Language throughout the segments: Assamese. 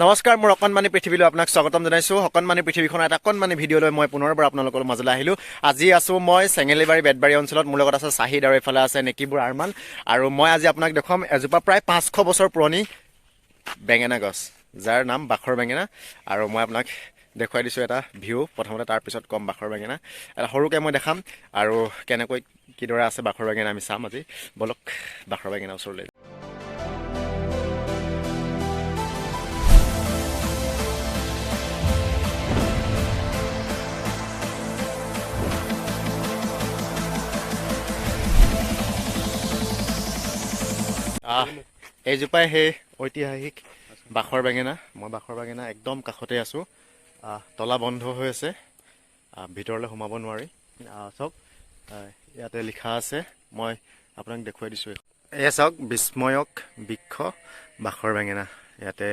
নমস্কাৰ, মোৰ অকণমানি পৃথিৱীলৈ আপোনাক স্বাগতম জনাইছোঁ। অকণমানি পৃথিৱীখনৰ এটা অকণমানি ভিডিঅ'লৈ মই পুনৰবাৰ আপোনালোকৰ মাজলৈ আহিলোঁ। আজি আছোঁ মই চেঙেলীবাৰী বেতবাৰী অঞ্চলত। মোৰ লগত আছে চাহিদ আৰু এইফালে আছে নেকিবুৰ আৰমান। আৰু মই আজি আপোনাক দেখুৱাম এজোপা প্ৰায় 500 বছৰ পুৰণি বেঙেনা গছ, যাৰ নাম বাখৰ বেঙেনা। আৰু মই আপোনাক দেখুৱাই দিছোঁ এটা ভিউ প্ৰথমতে, তাৰপিছত ক'ম বাখৰ বেঙেনা এটা সৰুকৈ মই দেখাম আৰু কেনেকৈ কিদৰে আছে বাখৰ বেঙেনা আমি চাম আজি। ব'লক বাখৰ বেঙেনা ওচৰলৈ। এইজোপাই সেই ঐতিহাসিক বাখৰ বেঙেনা। মই বাখৰ বেঙেনা একদম কাষতে আছোঁ। তলা বন্ধ হৈ আছে, ভিতৰলৈ সোমাব নোৱাৰি। চাওক, ইয়াতে লিখা আছে, মই আপোনাক দেখুৱাই দিছোঁ। এয়া চাওক, বিস্ময়ক বৃক্ষ বাখৰ বেঙেনা। ইয়াতে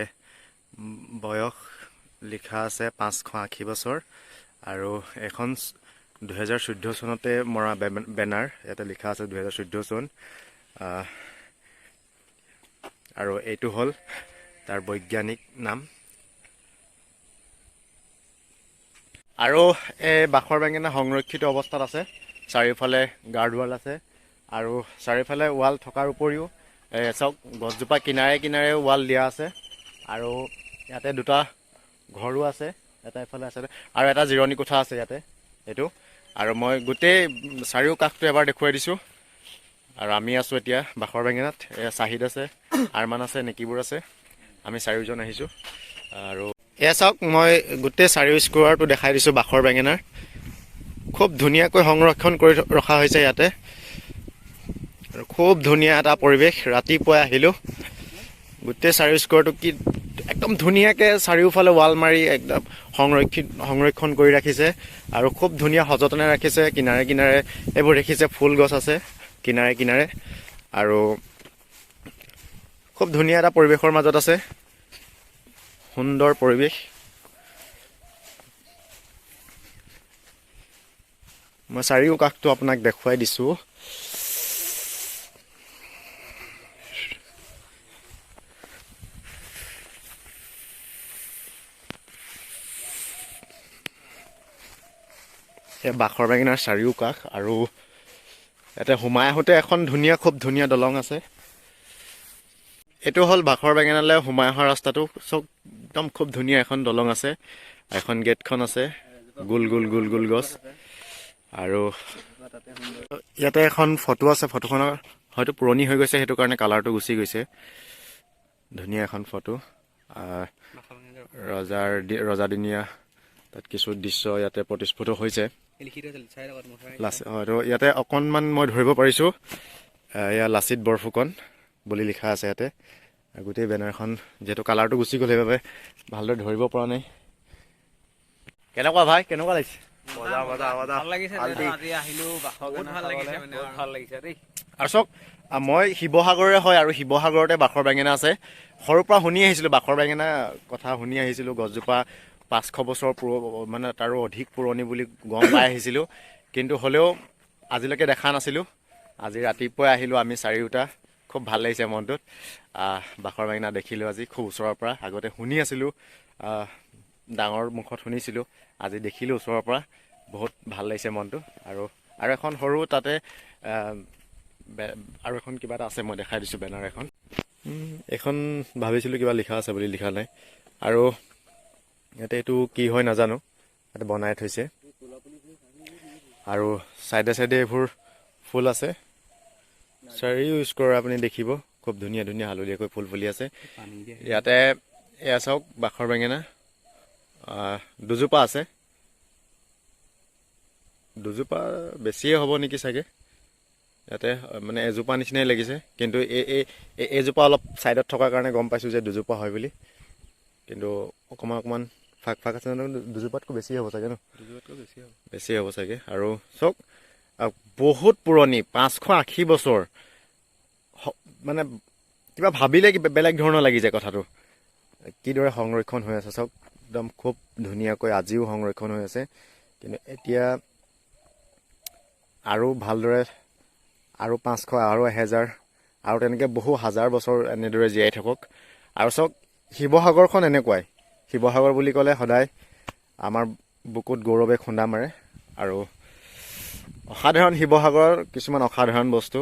বয়স লিখা আছে 580 বছৰ। আৰু এখন 2014 চনতে মৰা বেনাৰ, ইয়াতে লিখা আছে 2014 চন। আৰু এইটো হ'ল তাৰ বৈজ্ঞানিক নাম। আৰু এই বাখৰ বেঙেনা সংৰক্ষিত অৱস্থাত আছে, চাৰিওফালে গাৰ্ড ৱাল আছে। আৰু চাৰিওফালে ৱাল থকাৰ উপৰিও চাওক, গছজোপা কিনাৰে কিনাৰে ৱাল দিয়া আছে। আৰু ইয়াতে দুটা ঘৰো আছে, এটা এফালে আছে আৰু এটা জিৰণি কোঠা আছে ইয়াতে এইটো। আৰু মই গোটেই চাৰিও কাষটো এবাৰ দেখুৱাই দিছোঁ। আৰু আমি আছোঁ এতিয়া বাখৰ বেঙেনাত। এয়া চাহিদ আছে, আৰমান আছে, নেকিবুৰ আছে, আমি চাৰিওজন আহিছোঁ। আৰু এয়া চাওক, মই গোটেই চাৰিও স্কোৱাৰটো দেখাই দিছোঁ বাখৰ বেঙেনাৰ। খুব ধুনীয়াকৈ সংৰক্ষণ কৰি ৰখা হৈছে ইয়াতে। আৰু খুব ধুনীয়া এটা পৰিৱেশ। ৰাতিপুৱাই আহিলোঁ, গোটেই চাৰিও স্কোৱাৰটো কি একদম ধুনীয়াকৈ চাৰিওফালে ৱাল মাৰি একদম সংৰক্ষণ কৰি ৰাখিছে। আৰু খুব ধুনীয়া সযতনে ৰাখিছে। কিনাৰে কিনাৰে এইবোৰ দেখিছে, ফুল গছ আছে কিনাৰে কিনাৰে। আৰু খুব ধুনীয়া এটা পৰিৱেশৰ মাজত আছে, সুন্দৰ পৰিৱেশ। মই চাৰিও কাষটো আপোনাক দেখুৱাই দিছোঁ। এই বাখৰ বেঙেনাৰ চাৰিও কাষ। আৰু ইয়াতে সোমাই আহোঁতে এখন ধুনীয়া, খুব ধুনীয়া দলং আছে। এইটো হ'ল বাখৰ বেঙেনালৈ সোমাই অহা ৰাস্তাটো। চব একদম খুব ধুনীয়া এখন দলং আছে, এখন গেটখন আছে, গোল গোল গোল গোল গছ। আৰু ইয়াতে এখন ফটো আছে, ফটোখনৰ হয়তো পুৰণি হৈ গৈছে, সেইটো কাৰণে কালাৰটো গুচি গৈছে। ধুনীয়া এখন ফটো, ৰজাদিনীয়া তাত কিছু দৃশ্য ইয়াতে প্ৰতিস্ফুট হৈছে। হয়তো ইয়াতে অকণমান মই ধৰিব পাৰিছোঁ, এয়া লাচিত বৰফুকন বুলি লিখা আছে ইয়াতে। গোটেই বেনাৰখন যিহেতু কালাৰটো গুচি গ'ল, সেইবাবে ভালদৰে ধৰিব পৰা নাই। কেনেকুৱা ভাই, কেনেকুৱা লাগিছে? আৰু চাওক, মই শিৱসাগৰৰে হয় আৰু শিৱসাগৰতে বাখৰ বেঙেনা আছে। সৰুৰ পৰা শুনি আহিছিলোঁ বাখৰ বেঙেনা কথা, শুনি আহিছিলোঁ। গছজোপা 500 বছৰ মানে তাৰো অধিক পুৰণি বুলি গম পাই আহিছিলোঁ, কিন্তু হ'লেও আজিলৈকে দেখা নাছিলোঁ। আজি ৰাতিপুৱাই আহিলোঁ আমি চাৰিওটা, খুব ভাল লাগিছে মনটোত। বাখৰ বেঙেনা দেখিলোঁ আজি খুব ওচৰৰ পৰা। আগতে শুনি আছিলোঁ, ডাঙৰ মুখত শুনিছিলোঁ, আজি দেখিলোঁ ওচৰৰ পৰা, বহুত ভাল লাগিছে মনটো। আৰু আৰু এখন সৰু তাতে আৰু এখন কিবা এটা আছে, মই দেখাই দিছোঁ বেনাৰ এখন। এইখন ভাবিছিলোঁ কিবা লিখা আছে বুলি, লিখা নাই। আৰু ইয়াতে এইটো কি হয় নাজানো, ইয়াতে বনাই থৈছে। আৰু চাইডে চাইডে এইবোৰ ফুল আছে, চাৰিও স্কোৱাৰ আপুনি দেখিব খুব ধুনীয়া ধুনীয়া হালধীয়াকৈ ফুল ফুলি আছে। ইয়াতে এয়া চাওক বাখৰ বেঙেনা দুজোপা আছে, দুজোপা বেছিয়ে হ'ব নেকি চাগে। ইয়াতে মানে এজোপা নিচিনাই লাগিছে, কিন্তু এই এই এইজোপা অলপ ছাইডত থকাৰ কাৰণে গম পাইছোঁ যে দুজোপা হয় বুলি। কিন্তু অকণমান অকণমান ফাঁক ফাঁক আছে, দুজোপাতকৈ বেছি হ'ব চাগে ন? বেছি হ'ব চাগে। আৰু চাওক, বহুত পুৰণি, 580 বছৰ। মানে কিবা ভাবিলে কিবা বেলেগ ধৰণৰ লাগি যায় কথাটো, কিদৰে সংৰক্ষণ হৈ আছে চাওক, একদম খুব ধুনীয়াকৈ আজিও সংৰক্ষণ হৈ আছে। কিন্তু এতিয়া আৰু ভালদৰে আৰু 500 আৰু 1000 আৰু তেনেকৈ বহু হাজাৰ বছৰ এনেদৰে জীয়াই থাকক। আৰু চাওক, শিৱসাগৰখন এনেকুৱাই। শিৱসাগৰ বুলি ক'লে সদায় আমাৰ বুকুত গৌৰৱে খুন্দা মাৰে। আৰু অসাধাৰণ শিৱসাগৰৰ কিছুমান অসাধাৰণ বস্তু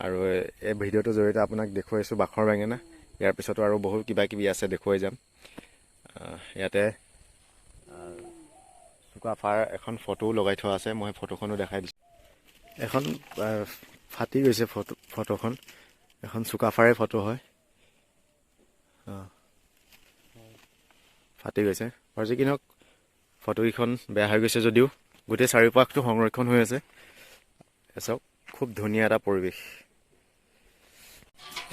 আৰু এই ভিডিঅ'টোৰ জৰিয়তে আপোনাক দেখুৱাইছোঁ বাখৰ বেঙেনা। ইয়াৰ পিছতো আৰু বহুত কিবা কিবি আছে, দেখুৱাই যাম। ইয়াতে চুকাফাৰ এখন ফটোও লগাই থোৱা আছে, মই ফটোখনো দেখাই দিছোঁ। এখন ফাটি গৈছে ফটোখন, এখন চুকাফাৰে ফটো হয়। ফাটি গৈছে আৰু যি কি নহওক, ফটোকেইখন বেয়া হৈ গৈছে যদিও গোটেই চাৰিওপাশটো সংৰক্ষণ হৈ আছে। চাওক, খুব ধুনীয়া এটা পৰিৱেশ।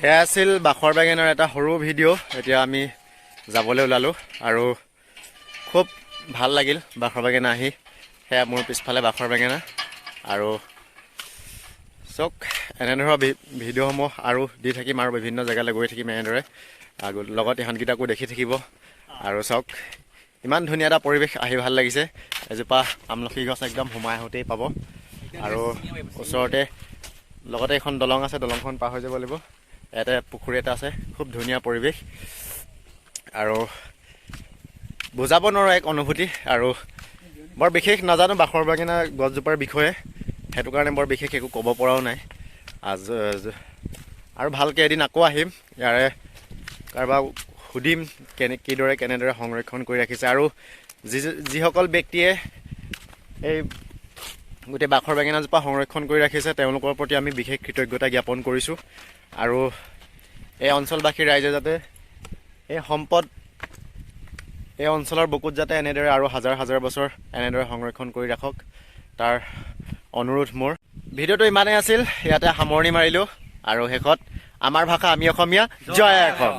এয়া আছিল বাখৰ বেঙেনাৰ এটা সৰু ভিডিঅ'। এতিয়া আমি যাবলৈ ওলালোঁ আৰু খুব ভাল লাগিল বাখৰ বেঙেনা আহি। সেয়া মোৰ পিছফালে বাখৰ বেঙেনা। আৰু চাওক, এনেধৰণৰ ভিডিঅ'সমূহ আৰু দি থাকিম আৰু বিভিন্ন জেগালৈ গৈ থাকিম এনেদৰে, আৰু লগত ইহঁতকেইটাকো দেখি থাকিব। আৰু চাওক, ইমান ধুনীয়া এটা পৰিৱেশ, আহি ভাল লাগিছে। এজোপা আমলখি গছ একদম সোমাই আহোঁতেই পাব আৰু ওচৰতে লগতে এখন দলং আছে, দলংখন পাৰ হৈ যাব লাগিব। ইয়াতে পুখুৰী এটা আছে, খুব ধুনীয়া পৰিৱেশ আৰু বুজাব নোৱাৰোঁ এক অনুভূতি। আৰু বৰ বিশেষ নাজানো বাখৰ বেঙেনা গছজোপাৰ বিষয়ে, সেইটো কাৰণে বৰ বিশেষ একো ক'ব পৰাও নাই। আজ আৰু ভালকৈ এদিন আকৌ আহিম, ইয়াৰে কাৰোবাক সুধিম কিদৰে কেনেদৰে সংৰক্ষণ কৰি ৰাখিছে। আৰু যিসকল ব্যক্তিয়ে এই গোটেই বাখৰ বেঙেনাজোপা সংৰক্ষণ কৰি ৰাখিছে, তেওঁলোকৰ প্ৰতি আমি বিশেষ কৃতজ্ঞতা জ্ঞাপন কৰিছোঁ। আৰু এই অঞ্চলবাসী ৰাইজে যাতে এই সম্পদ এই অঞ্চলৰ বুকুত যাতে এনেদৰে আৰু হাজাৰ হাজাৰ বছৰ এনেদৰে সংৰক্ষণ কৰি ৰাখক, তাৰ অনুৰোধ মোৰ। ভিডিঅ'টো ইমানেই আছিল, ইয়াতে সামৰণি মাৰিলোঁ। আৰু শেষত আমাৰ ভাষা আমি অসমীয়া, জয় অসম।